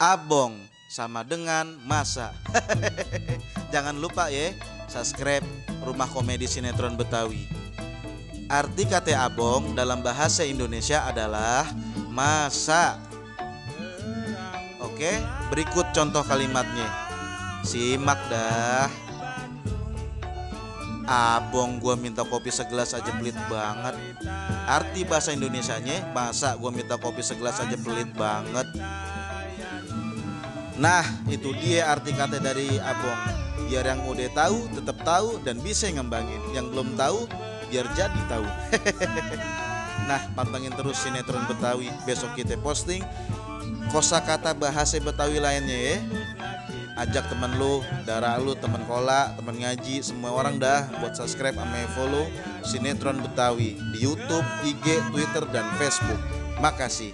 Abong sama dengan masa. Jangan lupa ya, subscribe Rumah Komedi Sinetron Betawi. Arti kata abong dalam bahasa Indonesia adalah masa. Oke, berikut contoh kalimatnya. Simak dah. Abong gua minta kopi segelas aja pelit banget. Arti bahasa Indonesianya, masa gua minta kopi segelas aja pelit banget. Nah, itu dia arti kata dari abong. Biar yang udah tahu tetap tahu dan bisa ngembangin. Yang belum tahu biar jadi tahu. Nah, pantengin terus sinetron Betawi. Besok kita posting kosakata bahasa Betawi lainnya ya. Ajak temen lu, darah lu, temen kola, temen ngaji, semua orang dah buat subscribe sama follow sinetron Betawi di YouTube, IG, Twitter, dan Facebook. Makasih.